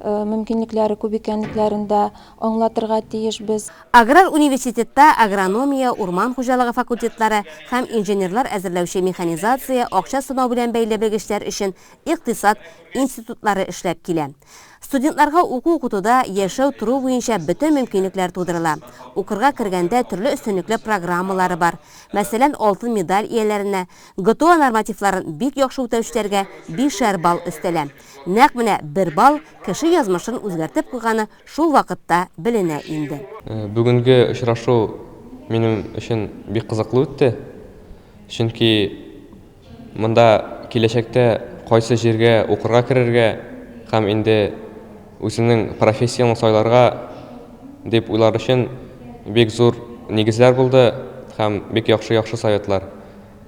мөмкинлекләре күп икәнлекләрен дә аңлатырга тиешбез. Аграр университетта агрономия, урман хуҗалыгы факультетлары һәм инженерлар әзерләүче механизация, акча санау белән бәйле белгечләр өчен икътисад институтлары эшләп килә. Студентларга уку-укытуда, яшәү-тору буенча бөтен мөмкинлекләр тудырыла. Укырга кергәндә төрле өстенлекле программалары бар. Мәсәлән, алтын медаль ияләренә, ГТО нормативларын бик яхшы үтәүчеләргә бишәр балл өстәлә. Нәкъ менә бер балл кеше язмышын үзгәртеп куйганы шул вакытта беленә инде. Бүгенге очрашу минем өчен бик кызыклы үтте. Чөнки монда киләчәктә кайсы җиргә укырга керергә һәм инде үзеңнең профессияңне сайларга дип уйлар өчен бик зур нигезләр булды һәм бик яхшы-яхшы советлар.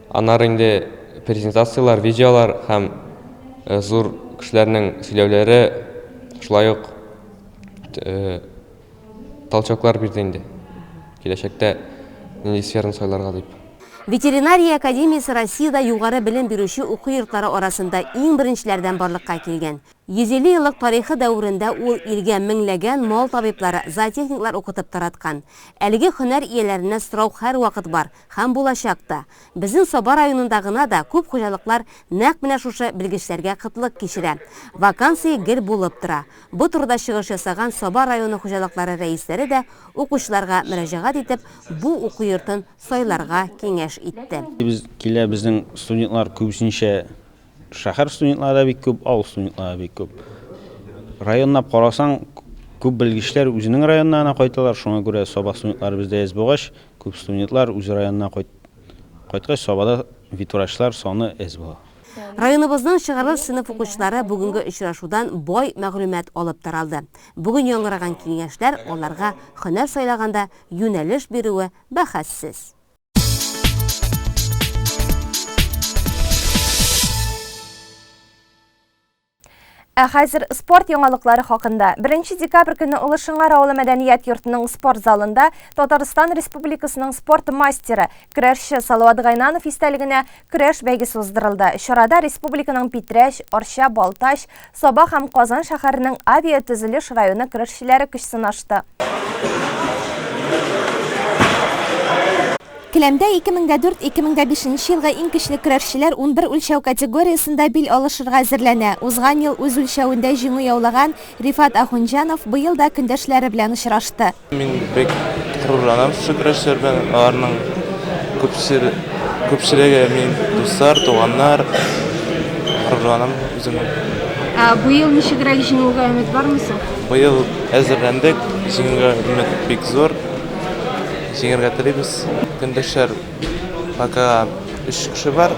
Аннары инде презентацияләр, видеолар һәм зур кешеләрнең сөйләүләре шулай ук толчоклар бирде инде киләчәктә нинди сфераны сайларга дип. Ветеринария академиясе Россиядә югары белем бирүче уку йортлары арасында иң беренчеләрдән барлыкка килгән. 150 еллык тарихы дәверендә ул илгә меңләгән мал табиблары, зоотехниклар укытып тараткан. Әлеге һөнәр ияләренә сорау һәрвакыт бар һәм булачак та. Безнең Саба районында гына да күп хуҗалыклар нәкъ менә шушы белгечләргә кытлык кичерә. Вакансия гел булып тора. Бу турыда чыгыш ясаган Саба районы хуҗалыклары рәисләре дә укучыларга мөрәҗәгать итеп, бу уку йортын сайларга киңәш итте. Без килә безнең студентлар күбесенчә шәһәр студентлары да бик күп, авыл студентлары да бик күп. Районлап карасаң, күп белгечләр үзенең районнарына кайталар, шуңа күрә Саба студентлары бездә әз булгач, күп студентлар үз районына кайткач, Сабада ветврачлар саны әз була. Районыбызның чыгарылыш сыйныф укучылары бүгенге очрашудан бай мәгълүмат алып таралды. Бүген яңгыраган киңәшләр аларга һөнәр сайлаганда юнәлеш бирүе бәхәссез. Ә хәзер спорт яңалыклары хакында. 1 декабрь көне Олы Шыңар авылы мәдәният йортының спорт залында Татарстан Республикасының спорт мастеры, көрәшче Салават Гайнанов истәлегенә көрәш бәйгесе уздырылды. Чарада республиканың Питрәч, Арча, Балтач, Саба һәм Казан шәһәренең авиатөзелеш районы көрәшчеләре көч сынашты. Келәмдә 2004-2005 елгы иң көчле көрәшчеләр 11 үлчәү категориясендә бил алышырга әзерләнә. Узган ел үз үлчәвендә җиңү яулаган Рифат Ахунҗанов быел да көндәшләре белән очрашты. Мин бик горурланам шушы көрәшчеләр белән. Аларның күпчелеге минем дуслар, туганнар. Горурланам үземнең. Ә быел ничегрәк җиңүгә өмет бармы соң? Быел әзерләндек, җиңүгә өмет бик зур. Җиңәргә телибез. Көндәшләр пока өч кеше бар.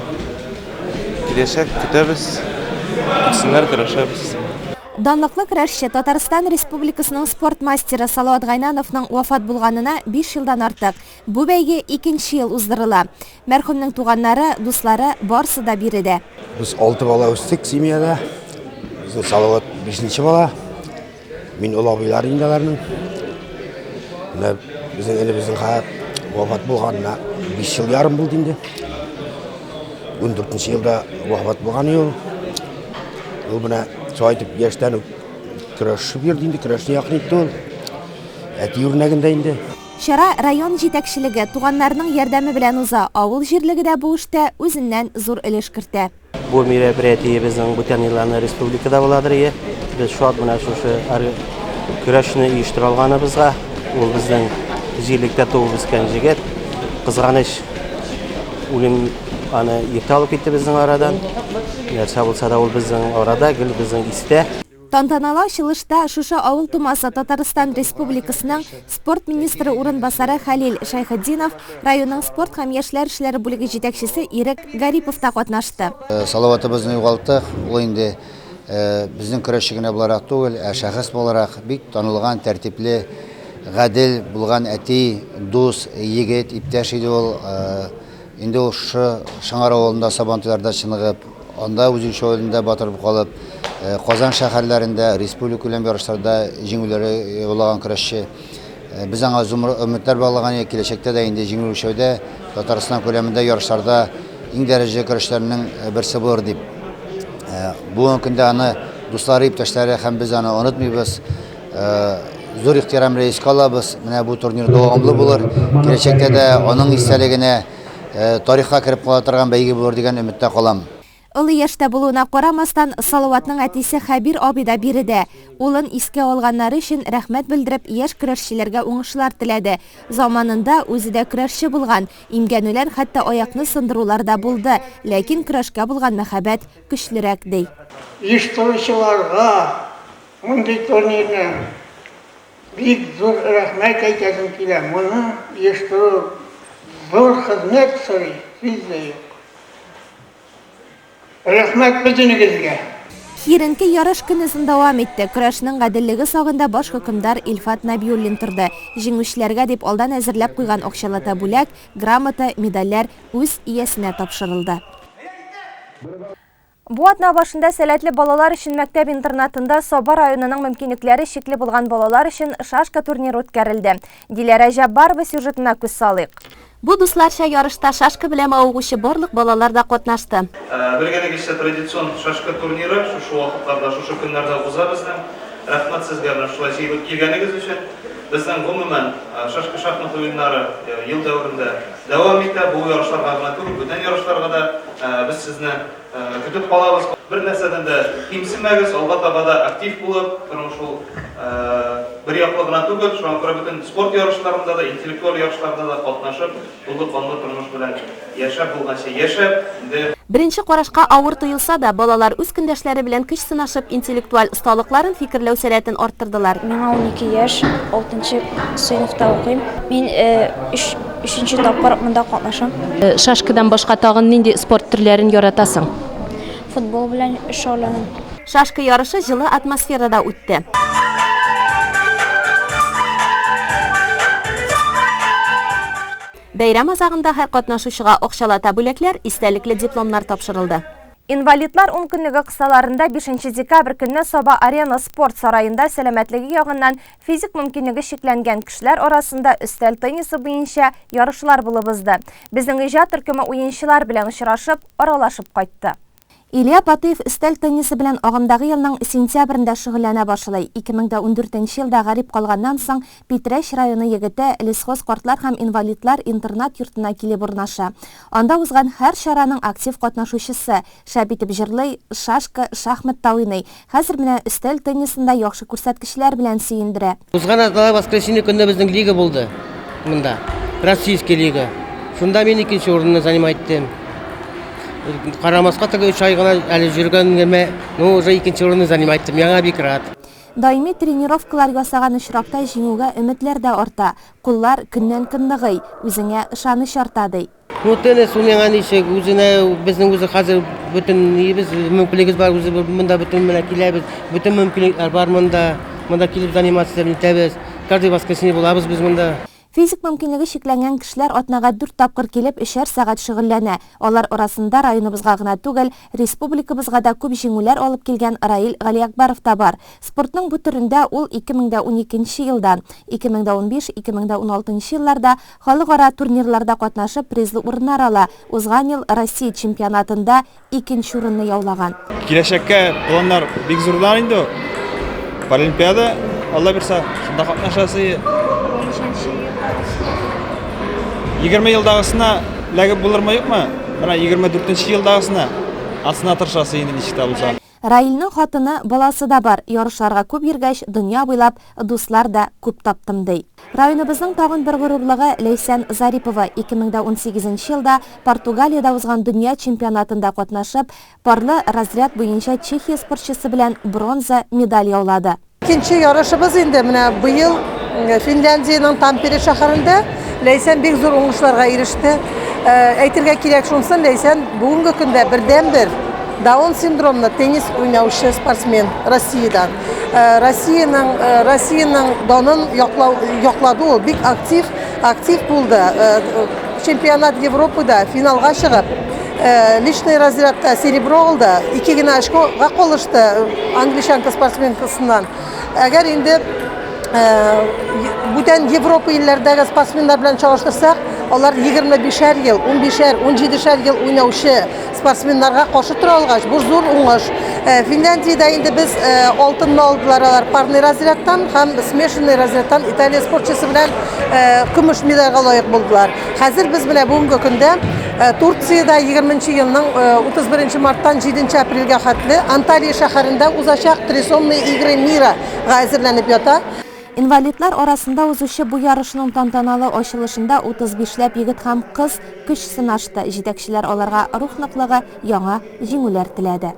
Киләчәк, көтәбез. Көтсеннәр, көрәшәбез. Данлыклы көрәшче, Татарстан Республикасының спорт мастеры Салават Гайнановның вафат булганына 5 елдан артык. Бу бәйге икенче ел уздырыла. Мәрхүмнең туганнары, дуслары барсы да биредә. Без алты бала үстек семьяда. Безнең Салават бишенче бала. Мин олы абыйлары инде аларның. Менә безнең энебезнең хәзер вафат булганына 5 ел ярым булды инде. 14 елда вафат булган ул. Ул менә шулай итеп яшьтән үк көрәшеп йөрде инде, көрәшне якын итте ул. Әти үрнәгендә инде. Чара район җитәкчелеге, туганнарның ярдәме белән уза, авыл җирлеге дә бу эштә үзеннән зур өлеш кертә. Бу мероприятие безнең бүтән елларны республикада буладыр ие. Без шат менә шушы көрәшне оештыра алганыбызга. Ул безнең җирлектә туып үскән җегет. Кызганыч, үлем аны иртә алып китте безнең арадан. Нәрсә булса да ул безнең арада, гел безнең истә. Тантаналы ачылышта шушы авыл тумасы Татарстан Республикасының спорт министры урынбасары Хәлил Шәйхетдинов, районның спорт һәм яшьләр эшләре бүлеге җитәкчесе Ирек Гарипов та катнашты. Салаватыбызны югалттык. Ул инде безнең көрәшче генә буларак түгел, ә шәхес буларак бик танылган, тәртипле, гадел булган әти, дус, егет, иптәш иде ул. Инде ул шушы Шыңар авылында Сабантуйларда чыныгып, анда үз үлчәвендә батырып калып, Казан шәһәрләрендә, республикакүләм ярышларда җиңүләре яулаган көрәшче. Без аңа зур өметләр баглаган идек, киләчәктә дә инде җиңел үлчәүдә Татарстан күләмендә ярышларда иң дәрәҗәле көрәшчеләрнең берсе булыр дип. Бүгенге көндә аны дуслары, иптәшләре һәм без аны онытмыйбыз. Зур ихтирам белән искә алабыз. Менә бу турнир дәвамлы булыр. Киләчәктә дә аның истәлегенә тарихка кереп кала торган бәйге булыр дигән өметтә калам. Олы яшьтә булуына карамастан, Салаватның әтисе Хәбир абый да биредә. Улын искә алганнары өчен рәхмәт белдереп, яшь көрәшчеләргә уңышлар теләде. Заманында үзе дә көрәшче булган, имгәнүләр, хәтта аякны сындырулар да булды, ләкин көрәшкә булган мәхәббәт көчлерәк, ди. Оештыручыларга мондый турнирны бик зур рәхмәт әйтәсем килә. Моны оештыру зур хезмәт сорый, сүз дә юк. Рәхмәт бөтенегезгә! Киеренке ярыш көнозын дәвам итте. Көрәшнең гаделлеге сагында баш хөкемдар Илфат Нәбиуллин торды. Җиңүчеләргә дип алдан әзерләп куйган акчалата бүләк, грамота, медальләр үз иясенә тапшырылды. Бу атна башында сәләтле балалар өчен мәктәп-интернатында Саба районының мөмкинлекләре чикле булган балалар өчен шашка турниры үткәрелде. Диләрә Җәббарова сюжетына күз салыйк. Бу дусларча ярышта шашка белән мавыгучы барлык балалар да катнашты. Белгәнегезчә, традицион шашка турниры шушы вакытларда, шушы көннәрдә уза безнең. Рәхмәт сезгә менә шулай җыелып килгәнегез өчен. Безнең, гомумән, шашка-шахмат уеннары ел дәверендә дәвам итә. Бу ярышларга гына түгел, бүтән ярышларга да без сезне көтеп калабыз. Бер нәрсәдән дә кимсенмәгез, алга таба да актив булып, тормыш ул бер яклы гына түгел, шуңа күрә бөтен спорт ярышларында да, интеллектуаль ярышларда да катнашып, тулы канлы тормыш белән яшәп булганча яшәп, инде. Беренче карашка авыр тоелса да, балалар үз көндәшләре белән көч сынашып, интеллектуаль осталыкларын, фикерләү сәләтен арттырдылар. Миңа 12 яшь, алтынчы сыйныфта укыйм. Мин өченче тапкыр монда катнашам. Шашкадан башка тагын нинди спорт төрләрен яратасың? Футбол белән шөгыльләнәм. Шашка ярышы җылы атмосферада үтте. Бәйрәм азагында һәр катнашучыга акчалата бүләкләр, истәлекле дипломнар тапшырылды. Инвалидлар ункөнлеге кысаларында бишенче декабрь көнне Саба-Арена спорт сараенда сәламәтлеге ягыннан физик мөмкинлеге чикләнгән кешеләр арасында өстәл теннисы буенча ярышлар булып узды. Безнең иҗат төркеме уенчылар белән очрашып, аралашып кайтты. Илья Патыев өстәл теннисы белән агымдагы елның сентябрендә шөгыльләнә башлый. 2014 нче елда гарип калганнан соң, Питрәч районы егете Лесхоз картлар һәм инвалидлар интернат-йортына килеп урнаша. Анда узган һәр чараның актив катнашучысы, шәп итеп җырлый, шашка, шахмат та уйный. Хәзер менә өстәл теннисында яхшы күрсәткечләр белән сөендерә. Узган атнада воскресенье көнне безнең лига булды монда, российский лига. Шунда мин икенче урынны занимать иттем. Карамаска теге өч ай гына әле йөргәнемә, ну уже икенче урынны занимать иттем. Яңа бик рад. Даими тренировкалар ясаган очракта җиңүгә өметләр дә арта, куллар көннән-көн ныгый, үзеңә ышаныч арта, ди. Ну, теннис ул миңа ничек, үзенә, безнең үзе хәзер бөтен ниебез, мөмкинлегебез бар, үзе монда бөтен менә киләбез, бөтен мөмкинлекләр бар монда, монда килеп заниматься итәбез, каждый воскресенье булабыз без монда. Физик мөмкинлеге чикләнгән кешеләр атнага дүрт тапкыр килеп, өчәр сәгать шөгыльләнә. Алар арасында районыбызга гына түгел, республикабызга да күп җиңүләр алып килгән Раил Галиәкбәров та бар. Спортның бу төрендә ул 2012 нче елдан, 2015, 2016 елларда Халыкара турнирларда катнашып, призлы урыннар ала, узган ел Россия чемпионатында икенче урынны яулаган. Киләчәккә планнар бик зурдан инде ул. Паралимпиада, Алла бирса, шунда катнашасы. Ничәнче елда? 20 елдагысына ләгеп булырмы, юкмы? Менә 24 елдагысына асына тырышасы инде ничек тә булса. Раилнең хатыны, баласы да бар, ярышларга күп йөргәч, дөнья буйлап дуслар да күп таптым, ди. Районыбызның тагын бер горурлыгы, Ләйсән Зарипова 2018 нче елда Португалиядә узган дөнья чемпионатында катнашып, парлы разряд буенча Чехия спортчысы белән бронза медаль яулады. Икенче ярышыбыз инде менә быел Финляндиянең Тампере шәһәрендә Ләйсән бик зур уңышларга иреште. Әйтергә кирәк шунысын, Ләйсән бүгенге көндә бердәнбер Даун синдромлы теннис уйнаучы спортсмен Россиядән. Россиянең Россиянең данын яклау яклады ул, бик актив, актив булды. Чемпионат Европада финалга чыгып, Личный разрядта серебро алды, 2 генә очкога калышты англичанка спортсменкасыннан. Әгәр инде бүтән Европа илләрдәге спортсменнар белән чагыштырсак, алар 25-әр ел, 15-әр, 17-шәр ел уйнаучы спортсменнарга каршы тора алгач, бу зур уңыш. Финляндиядә инде без алтынны алдылар алар парный разрядтан һәм смешанный разрядтан Италия спортчысы белән көмеш медальгә лаек булдылар. Хәзер без менә бүгенге көндә Турциядә 20 елның 31 марттан 7 апрельгә хәтле Анталия шәһәрендә узачак Трисомные игры мира га әзерләнеп ята. Инвалидлар арасында узучы бу ярышның тантаналы ачылышында 35 ләп егет һәм кыз көч сынашты. Җитәкчеләр аларга рух ныклыгы, яңа җиңүләр теләде.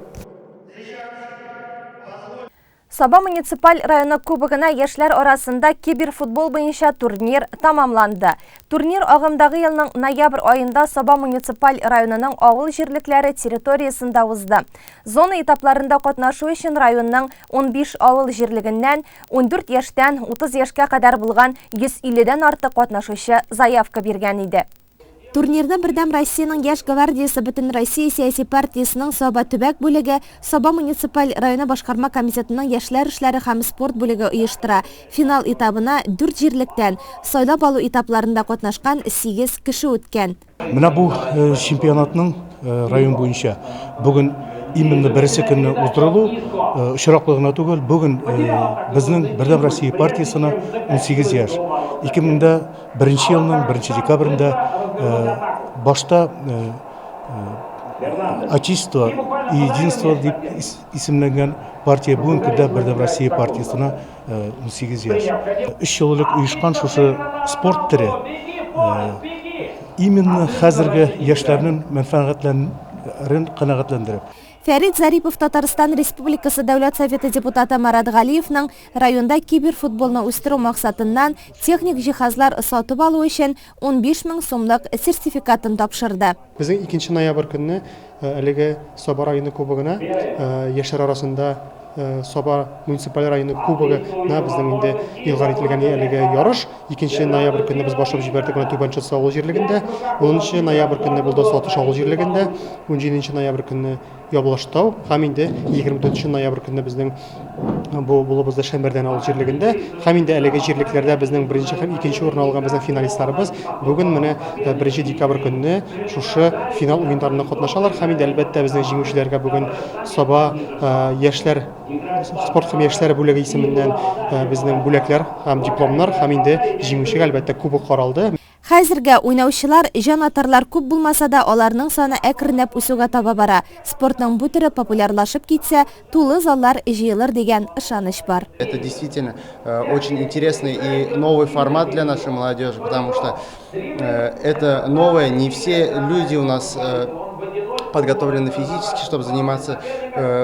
Саба муниципаль районы кубогына яшьләр арасында киберфутбол буенча турнир тәмамланды. Турнир агымдагы елның ноябрь аенда Саба муниципаль районының авыл җирлекләре территориясендә узды. Зона этапларында катнашу өчен районның 15 авыл җирлегеннән 14 яшьтән 30 яшькә кадәр булган 150 дән артык катнашучы заявка биргән иде. Турнирны Бердәм Россиянең Яшь гвардиясе Бөтенроссия сәяси партиясенең Саба төбәк бүлеге, Саба муниципаль районы башкарма комитетының яшьләр эшләре һәм спорт бүлеге оештыра. Финал этабына дүрт җирлектән, сайлап алу этапларында катнашкан сигез кеше үткән. Менә бу чемпионатның район буенча бүген именно беренче көнне уздырылу очраклы гына түгел. Бүген безнең Бердәм Россия партиясенә 18 яшь. 2001 елның 1 декабрендә башта Отечество и единство дип исемләнгән партия бүгенге көндә Бердәм Россия партиясенә 18 яшь. Өч ел элек оешкан шушы спорт төре именно хәзерге яшьләрнең мәнфәгатьләрен канәгатьләндереп. Фәрит Зарипов Татарстан Республикасы Дәүләт Советы депутаты Марат Галиевның районда киберфутболны үстерү максатыннан техник җиһазлар сатып алу өчен 15 мең сумлык сертификатын тапшырды. Безнең 2 ноябрь көнне әлеге Саба районы кубогына яшьләр арасында Саба муниципаль районы кубогы на безнең инде игълан ителгән әлеге ярыш. 2 ноябрь көнне без башлап җибәрдек менә Түбән Шытсы авыл җирлегендә. 10 ноябрь көнне булды Сатыш авыл җирлегендә. 17 ноябрь көнне Ябылыштау һәм инде 24 ноябрь көнне безнең бу булыбызда Шәмәрдән авыл җирлегендә һәм инде әлеге җирлекләрдә безнең беренче һәм икенче урын алган безнең финалистларыбыз бүген менә 1 декабрь көнне шушы финал уеннарында катнашалар һәм инде әлбәттә безнең җиңүчеләргә бүген Саба яшьләр спорт һәм яшьләр бүлеге исеменнән безнең бүләкләр һәм дипломнар һәм инде җиңүчегә әлбәттә кубок каралды. Хәзергә уйнаучылар, җанатарлар күп булмаса да, аларның саны әкренләп үсүгә таба бара. Спортның бу төре популярлашып китсә, тулы заллар җыелыр дигән ышаныч бар. Это действительно очень интересный и новый формат для нашей молодежи, потому что это новое, не все люди у нас подготовлены физически, чтобы заниматься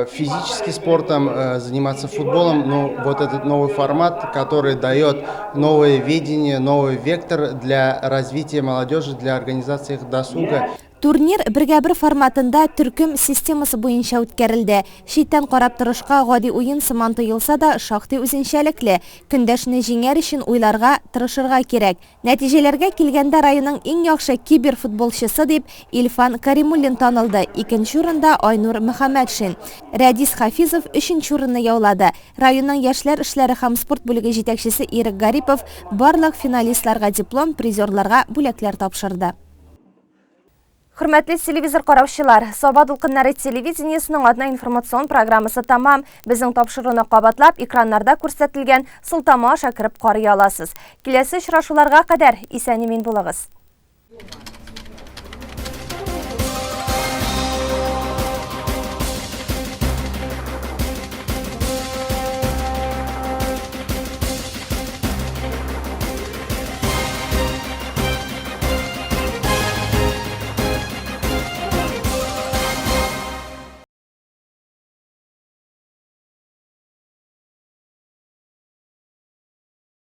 физически спортом, заниматься футболом, но вот этот новый формат, который дает новое видение, новый вектор для развития молодежи, для организации их досуга. Турнир бергә-бер форматында төркем системасы буенча үткәрелде. Читтән карап торышка гади уен сыман тоелса да, шактый үзенчәлекле. Көндәшне җиңәр өчен уйларга, тырышырга кирәк. Нәтиҗәләргә килгәндә, районның иң яхшы киберфутболчысы дип Илфан Каримуллин танылды, икенче урында Айнур Мөхәммәтшин. Рәдис Хафизов өченче урынны яулады. Районның яшьләр эшләре һәм спорт бүлеге җитәкчесе Ирек Гарипов барлык финалистларга диплом, призерларга бүләкләр тапшырды. Хөрмәтле телевизор караучылар, Саба дулкыннары телевидениесының атна информацион программасы тамам. Безнең тапшыруны кабатлап, экраннарда күрсәтелгән сылтама аша кереп карый аласыз. Киләсе очрашуларга кадәр исән-имин булыгыз.